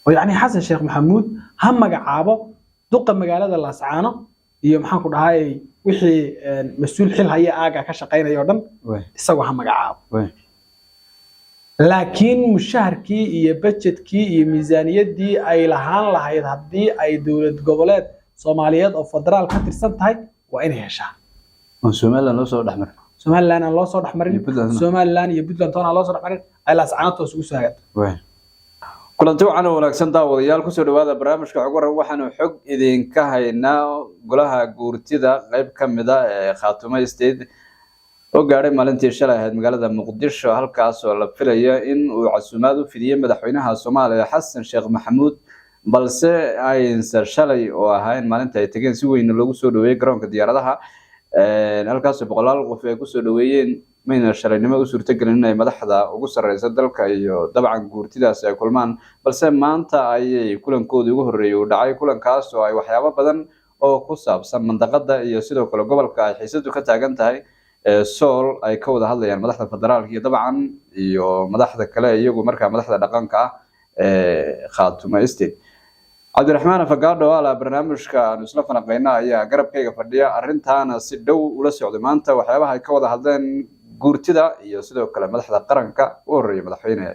Oo yacni Xasan Sheekh Maxamuud ha magacaabo duqa magaalada Laascaano iyo, maxaan ku dhahay, wixii mas-uul xil haya aaga ka shaqaynaya oo dhan, isagoo ha magacaabo, laakiin mushaharkii iyo budgetkii iyo miisaaniyaddii ay lahaan lahayd haddii ay dowlad goboleed Soomaaliyeed oo federaal ka tirsan tahay waa inay heshaa. Oo Somaliland loo soo dhexmarin. Somaliland aan loo soo dhexmarin. Iyo Puntland. Somaliland iyo Puntland toona aan loo soo dhexmarin, ay Laascaano toos ugu soo hagaagto. Kulanti wacan oo wanaagsan, daawadayaal, kusoo dhawaada barnaamijka Xog Waran. Waxaanu xog idinka haynaa golaha guurtida qayb ka mid a ee Khaatumo State oo gaadhay maalintii shalay ahayd magaalada Muqdisho, halkaas oo la filayo in uu casuumaad u fidiyey madaxweynaha Soomaaliya Xasan Sheekh Maxamuud. Balse aysan shalay oo ahayn maalinta ay tageen si weyn loogu soo dhaweeyey garoonka diyaaradaha, halkaasoo boqolaal qof ay kusoo dhaweeyeen, mayna shalaynimo u suurtagelin inay madaxda ugu sarreysa dalka iyo dabcan guurtidaasi ay kulmaan. Balse maanta ayay kulankoodii ugu horreeyey uu dhacay, kulankaas oo ay waxyaabo badan oo ku saabsan mandaqada iyo sidoo kale gobolka ay xiisadu ka taagan tahay ee Sool ay ka wada hadlayaan madaxda federaalka iyo dabcan iyo madaxda kale, iyagu markaa madaxda dhaqanka ah ee Khaatumo State. Cabdiraxmaan Afagaadho ala barnaamijka aanu isla falanqeyna ayaa garabkayga fadhiya, arrintaana si dhow ula socday. Maanta waxyaabaha ay ka wada hadleen guurtida iyo sidoo kale madaxda qaranka u horreeyay madaxweyne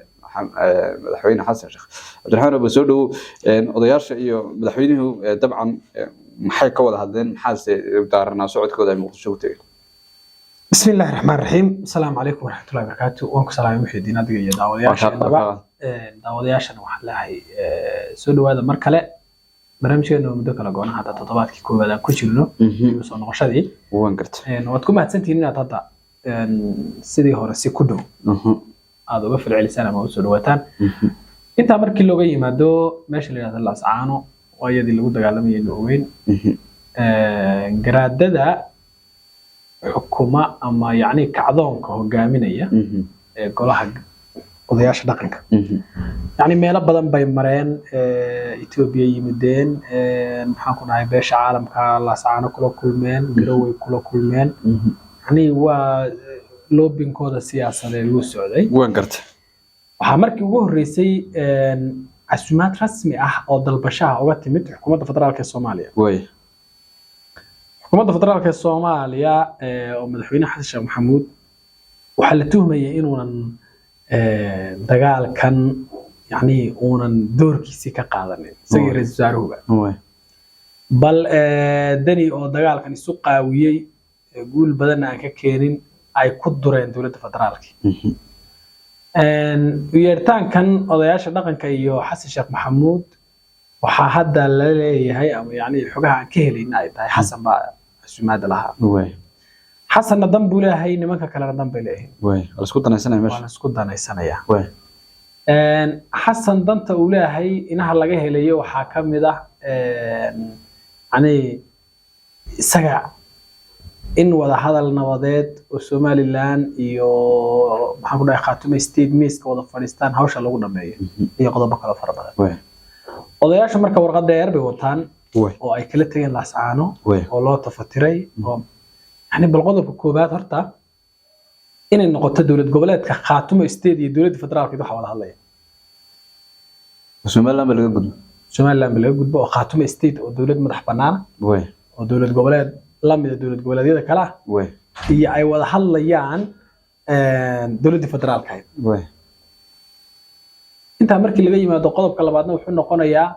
Xasan Sheekh, Cabdiraxmaan aba soo dhowow. Odayaasha iyo madaxweynuhu dabcan maxay ka wada hadleen? Maxaase daaranaa socodkooda ay Muqdisho ku tegeen? بسم الله الرحمن الرحيم، السلام عليكم ورحمة الله وبركاته. Waan ku salaamay Muxiidiin, adiga iyo daawadayaasheenaba. Daawadayaashana waxaan leeyahay soo dhawaada mar kale. Barnaamijkeena waa muddo kala goona, hadda toddobaadkii koowaad aan ku jirno iyo soo noqoshadii. Waan garta. Waad ku mahadsantihiin inaad hadda sidii hore si ku dhow aad uga falcelisaan ama usoo dhawaataan. Intaa markii looga yimaado, meesha la yidhahdo Laascaano waa iyadii lagu dagaalamayay la ogeyn. Garaadada xukuma ama yacni kacdoonka hogaaminaya ee golaha odayaasha dhaqanka, yacni meelo badan bay mareen. Etoobiya yimideen, maxaan ku dhahay, beesha caalamka Laascaano kula kulmeen, Garoway kula kulmeen. Yacni waa lobbyingkooda siyaasadeed wuu socday. Waan garta. Waxaa markii ugu horreysay casuumaad rasmi ah oo dalbashaha uga timid xukuumadda federaalka ee Soomaaliya. Xukuumadda federaalka ee Soomaaliya oo madaxweyne Xasan Sheekh Maxamuud waxaa la tuhmayay inuunan dagaalkan yacni uunan doorkiisii ka qaadanin, isagii ra-iisul wasaaruhuba. Bal Deni oo dagaalkan isu qaawiyey, guul badanna aan ka keenin, ay ku dureen dowladda federaalka. Yeeritaankan odayaasha dhaqanka iyo Xasan Sheekh Maxamuud waxaa hadda la leeyahay ama yacni xogaha aan ka helayna ay tahay Xasan baa casuumaadda lahaa. Xasanna dan buu leeyahay, nimanka kalena dan bay leeyihiin. Waa la isku danaysanaya waa meesha. La isku danaysanayaa. Xasan danta uu leeyahay inaha laga helayo waxaa ka mid ah yacni isaga in wada hadal nabadeed oo Somaliland iyo, maxaan ku dhahay, Khaatumo State miiska wada fadhiistaan, hawsha lagu dhameeyo iyo qodobo kale oo fara badan. Odayaashu marka warqad dheer bay wataan oo ay kala tegeen Laascaano oo loo tafatiray oo yani bal qodobka koowaad horta inay noqoto dowlad goboleedka Khaatumo State iyo dowladda federaalka waxa wada hadlaya. Somaliland ba laga gudbo. Somaliland ba laga gudbo oo Khaatumo State oo dowlad madax banaana oo dowlad goboleed lamida dowlad goboleedyada kale ah iyo ay wada hadlayaan dowladda federaalka ahayd. Intaa markii laga yimaado, qodobka labaadna wuxuu noqonayaa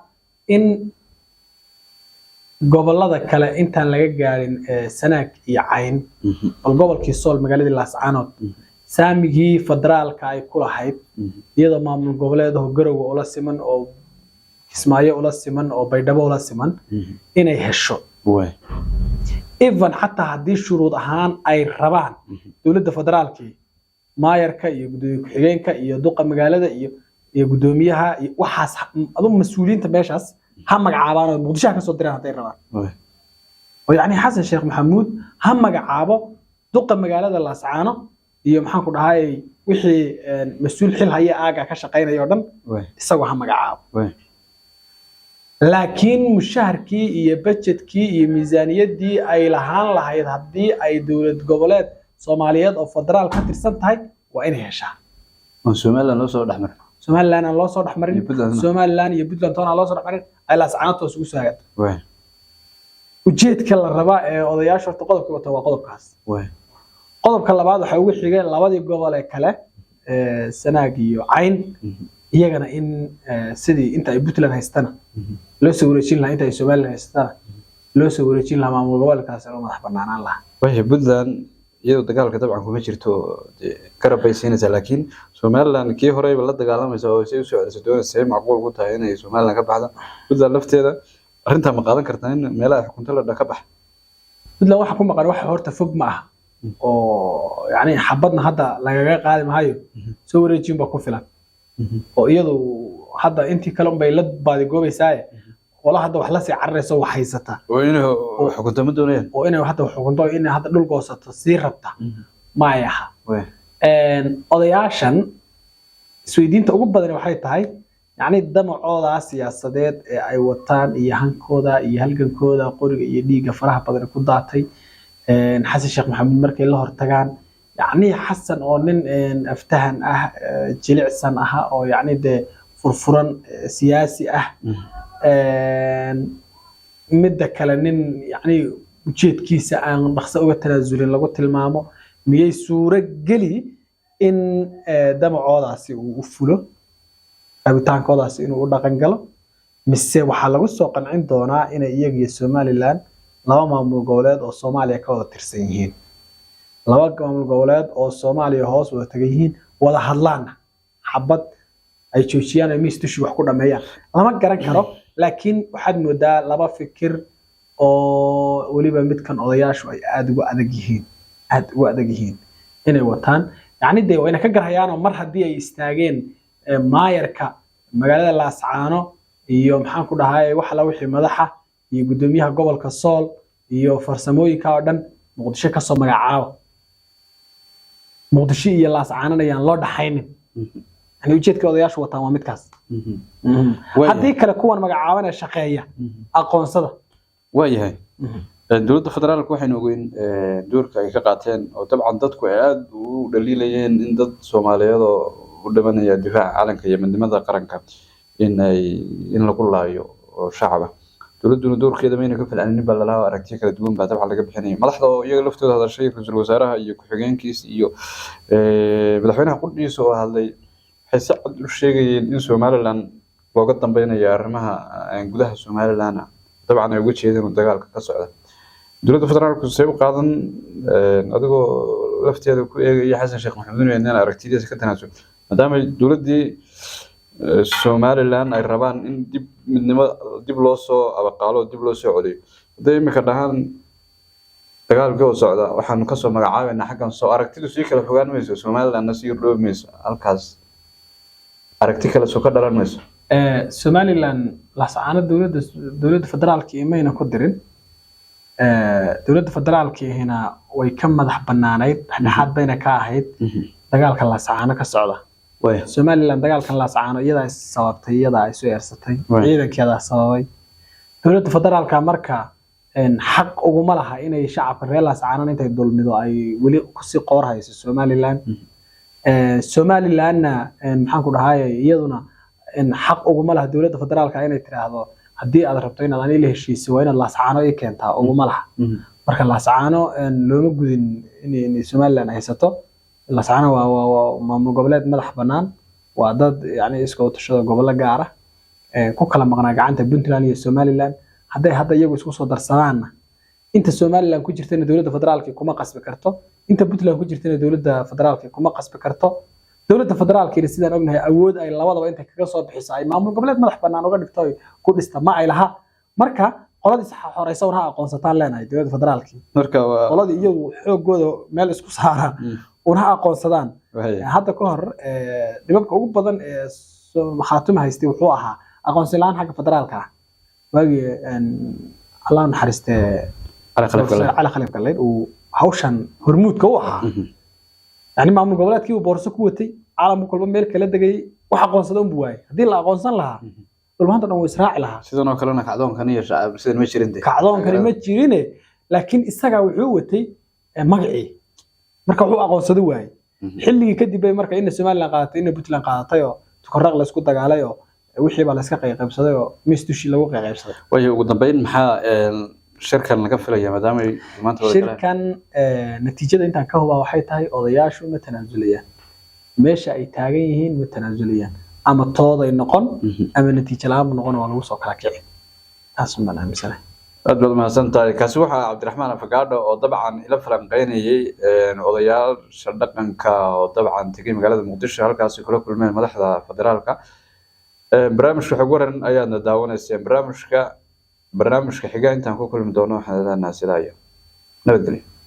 in gobolada kale intaan laga gaarin Sanaag iyo Cayn, bal gobolkii Sool, magaaladii Laascaanood, saamigii federaalka ay ku lahayd, iyadoo maamul goboleedaho Garowe ula siman oo Kismaayo ula siman oo Baydhabo ula siman inay hesho, even xataa haddii shuruud ahaan ay rabaan dowladda federaalkii maayarka iyo gudoomiye ku-xigeenka iyo duqa magaalada iyo gudoomiyaha iyo waxaas adu mas-uuliyiinta meeshaas ha magacaabaan oo Muqdisho ha kasoo diraan hadday rabaan. Oo yacni Xasan Sheekh Maxamuud ha magacaabo duqa magaalada Laascaano iyo, maxaan ku dhahay, wixii mas-uul xil haya aaga ka shaqaynaya oo dhan, isagoo ha magacaabo, laakiin mushaharkii iyo budgetkii iyo miisaaniyaddii ay lahaan lahayd haddii ay dowlad goboleed Soomaaliyeed oo federaal ka tirsan tahay waa inay heshaa. Oo Somaliland loo soo dhexmarin. Somaliland aan loo soo dhexmarin, Iyo Puntlandna. Somaliland iyo Puntland toona aan loo soo dhexmarin, ay Laascaanood toos ugu soo hagaagto. Ujeedka la rabaa ee odayaasha horta qodobka wata waa qodobkaas. Qodobka labaad waxaa ugu xigay labadii gobol ee kale, Sanaag iyo Cayn, iyagana in sidii inta ay Puntland haystana loo soo wareejin lahaa, inta ay Somaliland haystana loo soo wareejin lahaa, maamul goboleedkaasi loo madax banaanaan lahaa. Waaya, Puntland iyadoo dagaalka dabcan kuma jirto, dee garab bay siinaysaa, laakiin Somaliland kii horeyba la dagaalamaysa oo say usoo celiso doonaysa. Say macquul ku tahay inay Somaliland ka baxda? Puntland lafteeda arrintaa ma qaadan kartaa in meelaha xukunto la dha ka bax? Puntland waxa ku maqan wax horta fog ma aha, oo yacni xabadna hadda lagaga qaadi maayo, soo wareejin ba ku filan, oo iyadu hadda intii kale unbay la baadigoobaysaaye, qola hadda wax lasii cararayso wax haysata oo inay xukunto ma doonayaan. Oo inay hadda wax xukunto, inay hadda dhul goosato sii rabta ma ay aha. Odayaashan isweydiinta ugu badan waxay tahay, yacni damacooda siyaasadeed ee ay wataan iyo hankooda iyo halgankooda qoriga iyo dhiigga faraha badan ku daatay, Xasan Sheekh Maxamuud markay la hortagaan, yacni Xasan oo nin aftahan ah, jilicsan aha, oo yacni dee furfuran, siyaasi ah, midda kale nin yacni ujeedkiisa aan dhaqso uga tanaasulin lagu tilmaamo, miyay suuro geli in damacoodaasi uu u fulo, rabitaankoodaasi inuu u dhaqan galo, mise waxaa lagu soo qancin doonaa inay iyaga iyo Somaliland laba maamul goboleed oo Soomaaliya ka wada tirsan yihiin, laba maamul goboleed oo Soomaaliya hoos wada tagan yihiin, wada hadlaanna, xabad ay joojiyaan, ay miis dushi wax ku dhameeyaan? Lama garan karo, laakiin waxaad moodaa laba fikir oo weliba midkan odayaashu ay aada ugu adag yihiin, aada ugu adag yihiin inay wataan. Yacni dee wayna ka garhayaanoo mar haddii ay istaageen maayarka magaalada Laascaano iyo maxaan ku dhahay wax alla wixii madaxa iyo guddoomiyaha gobolka Sool iyo farsamooyinka oo dhan Muqdisho kasoo magacaabo, Muqdisho iyo Laascaanana ayaan loo dhaxaynin. Yani ujeedka odayaashu wataan waa midkaas. Haddii kale kuwan magacaaban ee shaqeeya aqoonsada. Waayahay, dowladda federaalka waxaynu ogeyn doorka ay ka qaateen, oo dabcan dadku ay aada u dhaliilayeen in dad Soomaaliyeed oo u dhimanaya difaaca calanka iyo midnimada qaranka in ay in lagu laayo oo shacaba. Dowladduna doorkeeda mayna ka falcelinin baa lalahaa. Aragtiyo kala duwan baa dabcan laga bixinaya. Madaxda oo iyaga laftooda hadashay, ra-iisul wasaaraha iyo ku-xigeenkiisa iyo madaxweynaha qudhiisa oo hadlay, waxay si cad u sheegayeen in Somaliland looga dambeynayo arrimaha gudaha Somaliland, dabcan ay uga jeedeen oo dagaalka ka socda. Dowladda federaalku say u qaadan, adigoo lafteeda ku eegaya Xasan Sheekh Maxamuud inuu inaan aragtidiisa ka tanaasul, maadaama dowladdii Somaliland ay rabaan in dib midnimo dib loo soo abaqaalo, dib loo soo celiyo, hadday imika dhahaan dagaalkii oo socda waxaanu kasoo magacaabaynaa xaggan, soo aragtidu sii kala fogaan mayso, Somalilandna sii dhoobi mayso, halkaas aragti kale soo ka dhalan mayso? Somaliland Laascaano dowladda federaalka mayna ku dirin. Dowladda federaalkiina way ka madax banaanayd, dhexdhexaad bayna ka ahayd dagaalka Laascaano ka socda. Somaliland dagaalkan Laascaano iyadaa is sababtay, iyadaa isu eersatay, ciidankeedaa sababay. Dowladda federaalka marka xaq uguma laha inay shacabka reer Laascaano intay dulmido ay weli kusii qoor hayso Somaliland. Somalilandna maxaan ku dhahay, iyaduna xaq uguma laha dowladda federaalka inay tiraahdo haddii aad rabto inaad aniga la heshiiso waa inaad Laascaano ii keentaa. Uguma laha. Marka Laascaano looma gudin in Somaliland haysato. Laascaano waa maamul goboleed madax bannaan, waa dad yani iska tashada, gobollo gaar ah ku kala maqnaa gacanta Puntland iyo Somaliland. Hadday hadda iyagu isku soo darsadaanna, inta Somaliland ku jirtana dowladda federaalka kuma qasbi karto, inta Puntland ku jirtana dowladda federaalka kuma qasbi karto. Dowladda federaalkiina sidaan ognahay awood ay labadaba intay kaga soo bixiso ay maamul goboleed madax bannaan uga dhigto ay ku dhista ma ay laha. Marka qoladii xoreysa un ha aqoonsataan leenahay dowladda federaalkii. Marka waa Qoladii iyagu xoogooda meel isku saara un ha aqoonsadaan. Hadda ka hor dhibabka ugu badan ee Khaatuma haystay wuxuu ahaa aqoonsi la'aan xagga federaalka ah, waagii Allah u naxariistee Cali Khaliif Galayd. Cali Khaliif Galayd uu hawshan hormuudka u ahaa. Yani maamul goboleedkii uu boorso ku watay, caalamku kolba meel kala degayay, wax aqoonsada unbu waayay. Haddii la aqoonsan lahaa, dhulmaanta dhan wuu israaci lahaa. Sidan oo kalena kacdoonkan iyo shacab sidan ma jirin dee. Kacdoonkani ma jirine, laakiin isagaa wuxuu watay magacii, marka wuxuu aqoonsada waayey. Xilligii kadib bay marka ina Somaliland qaadatay, ina Puntland qaadatay oo Tukaraq laysku dagaalay oo wixii baa layska qayqaybsaday oo miis dushii lagu qayqaybsaday. Waayo, ugu dambeyn maxaa shirkan laga filaya, maadaama ay maanta wada galeen? Shirkan natiijada intaan ka hubaa waxay tahay odayaashu ma tanaasulayaan, meesha ay taagan yihiin ma tanaasulayaan, ama tooday noqon ama natiijo la'aan bu noqon, waa lagu soo kala kici. Taas baan aaminsanahay. Aad baad mahadsan tahay. Kaasi waxaa Cabdiraxmaan Afagaadho oo dabcan ila falanqeynayay odayaasha dhaqanka oo dabcan tegay magaalada Muqdisho, halkaasi kula kulmeen madaxda federaalka. Barnaamijka Xog Waran ayaadna daawanayseen. Barnaamijka xiga intaan ku kulmi doono, waxaan leenahay sidaa iyo nabadgelyo.